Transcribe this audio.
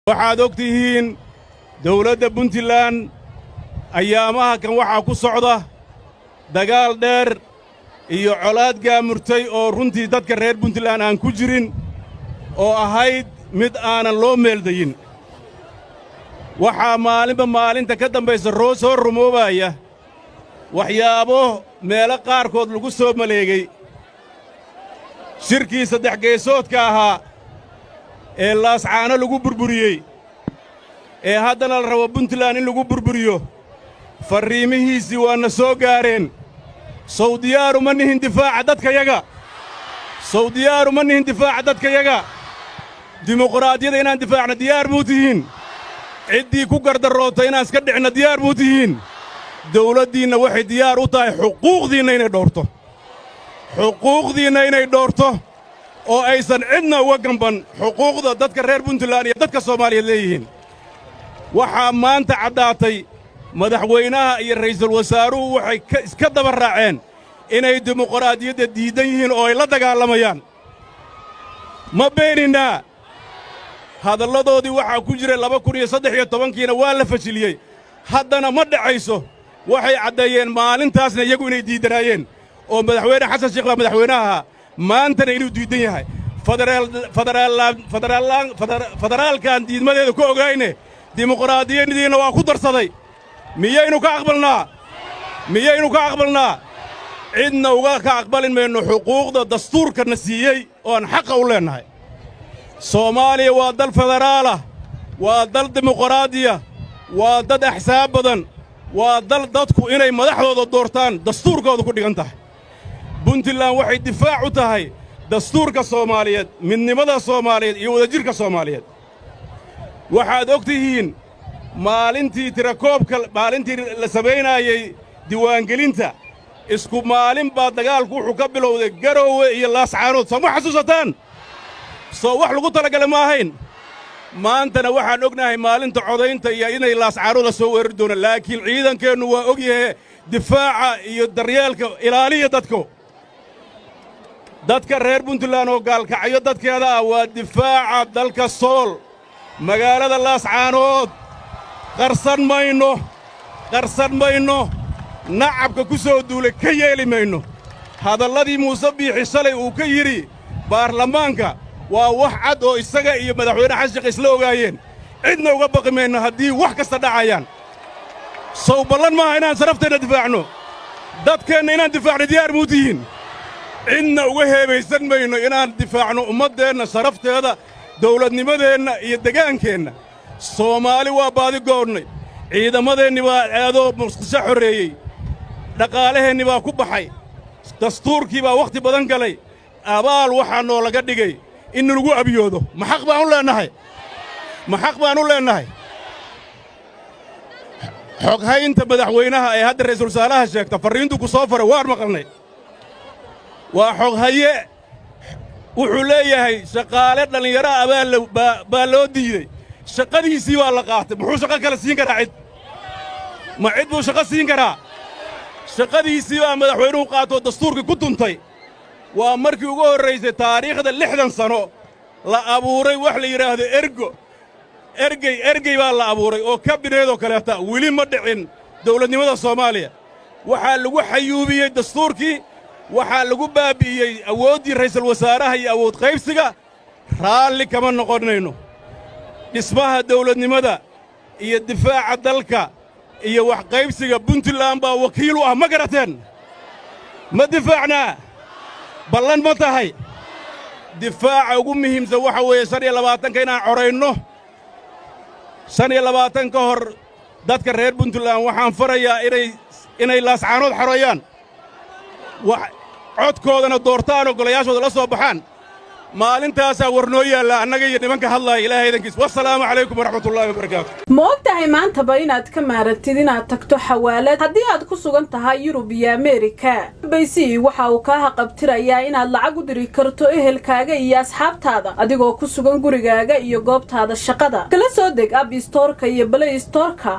Waxaad og tihiin dawladda Puntland ayaamaha kan waxaa ku socda dagaal dheer iyo colaad gaamurtay oo runtii dadka reer Puntland aan ku jirin oo ahayd mid aanan loo meeldayin. Waxaa maalinba maalinta ka dambaysa roo soo rumoobaya waxyaabo meelo qaarkood lagu soo maleegay. Shirkii saddex geesoodka ahaa ee Laascaano lagu burburiyey ee haddana la rabo Puntland in lagu burburiyo, farriimihiisii waana soo gaareen. Sow diyaaru ma nihin difaaca dadkayaga? Sow diyaaru ma nihin difaaca dadkayaga? Dimuqraadiyada inaan difaacno diyaar muu tihiin? Ciddii ku gardarroota inaan iska dhicno diyaar muu tihiin? Dawladdiinna waxay diyaar u tahay xuquuqdiinna inay dhowrto, xuquuqdiinna inay dhowrto oo aysan cidna uga gamban xuquuqda dadka reer Puntland iyo dadka Soomaaliyeed leeyihiin. Waxaa maanta caddaatay madaxweynaha iyo ra'iisul wasaaruhu waxay iska daba raaceen inay dimuqraadiyadda diiddan yihiin oo ay la dagaalamayaan. Ma beeninnaa? Hadalladoodii waxaa ku jiray 2013-kiina waa la fashiliyey, haddana ma dhacayso. Waxay caddeeyeen maalintaasna iyagu inay diiddanaayeen oo Madaxweyne Xasan Sheekh baa madaxweynaha ahaa, maantana inuu diiddan yahay. Federaalkan diidmadeeda ku ogayne, dimuqraadiyadiinna waa ku darsaday. Miyaynu ka aqbalnaa? Miyaynu ka aqbalnaa? Cidna uga ka aqbalin mayno xuquuqda dastuurkana siiyey oo aan xaqa u leennahay. Soomaaliya waa dal federaalah, waa dal dimuqraadiya, waa dad axsaab badan, waa dal dadku inay madaxdooda doortaan dastuurkooda ku dhigan tahay. Puntland waxay difaac u tahay dastuurka Soomaaliyeed, midnimada Soomaaliyeed iyo wadajirka Soomaaliyeed. Waxaad og tihiin maalintii tirakoobka, maalintii la samaynaayey diiwaangelinta, isku maalin baa dagaalku wuxuu ka bilowday Garoowe iyo Laascaanood. Soo ma xasuusataan? Soo wax lagu talagalay ma ahayn? Maantana waxaan ognahay maalinta codaynta iyo inay Laascaanood la soo weerari doonaan, laakiin ciidankeennu waa og yahe difaaca iyo daryeelka ilaaliya dadku. Dadka reer Puntland oo Gaalkacyo dadkeeda ah waa difaaca dalka Sool, magaalada Laascaanood. Qarsan mayno, qarsan mayno, nacabka ku soo duulay ka yeeli mayno. Hadalladii Muuse Biixi shalay uu ka yidhi baarlamaanka waa wax cad oo isaga iyo Madaxweyne Xasan Sheekh isla ogaayeen. Cidna uga baqi mayno haddii wax kasta dhacayaan. Sow ballan maaha inaan sharafteenna difaacno? Dadkeenna inaan difaacno diyaar muu tihiin? Cidna uga heebaysan mayno inaan difaacno ummaddeenna, sharafteeda, dawladnimadeenna iyo degaankeenna. Soomaali waa baadi goonnay. Ciidamadeenni baa aadoo Muqdisho xorreeyey, dhaqaalaheenni baa ku baxay, dastuurkii baa wakhti badan galay. Abaal waxaa noolaga dhigay in lagu abiyoodo. Ma xaq baan u leennahay? Ma xaq baan u leennahay? Xoghaynta madaxweynaha ee hadda ra'iisul wasaaraha sheegta farriintuu ku soo faray waan maqalnay. Waa xoghaye wuxuu leeyahay shaqaale dhallinyaro ah baa loo diidey, shaqadiisii baa la qaatay. Muxuu shaqo kale siin karaa? Cid ma cid buu shaqo siin karaa? Shaqadiisii baa madaxweynuhu qaatoo dastuurkii ku tuntay. Waa markii ugu horraysay taariikhda 60 sano la abuuray wax la yidhaahdo ergo, ergey. Ergey baa la abuuray oo kabineedoo kaleeta weli ma dhicin dawladnimada Soomaaliya. Waxaa lagu xayuubiyey dastuurkii, waxaa lagu baabbi'iyey awooddii ra'iisul wasaaraha iyo awood qaybsiga. Raalli kama noqonnayno. Dhismaha dawladnimada iyo difaaca dalka iyo wax qaybsiga Puntland baa wakiil u ah. Ma garateen? Ma difaacnaa? Ballan ma tahay? Difaaca ugu muhiimsan waxa weeye 25-ka inaan codaynno. 25 ka hor dadka reer Puntland waxaan farayaa inay Laascaanood xoreeyaan, codkoodana doortaan oo golayaashooda la soo baxaan. Maalintaasaa war noo yaalla annaga iyo nimanka hadlaaya, Ilahay idankiis. Wassalaamu calaykum waraxmatullaahi wabarakaatu. Ma og tahay maantaba inaad ka maarantid inaad tagto xawaalad haddii aad ku sugan tahay Yurub iyo Ameerika? Baysi waxa uu kaa haqabtirayaa inaad lacag u diri karto ehelkaaga iyo asxaabtaada adigoo ku sugan gurigaaga iyo goobtaada shaqada. Kala soo deg App Store-ka iyo Play Store-ka.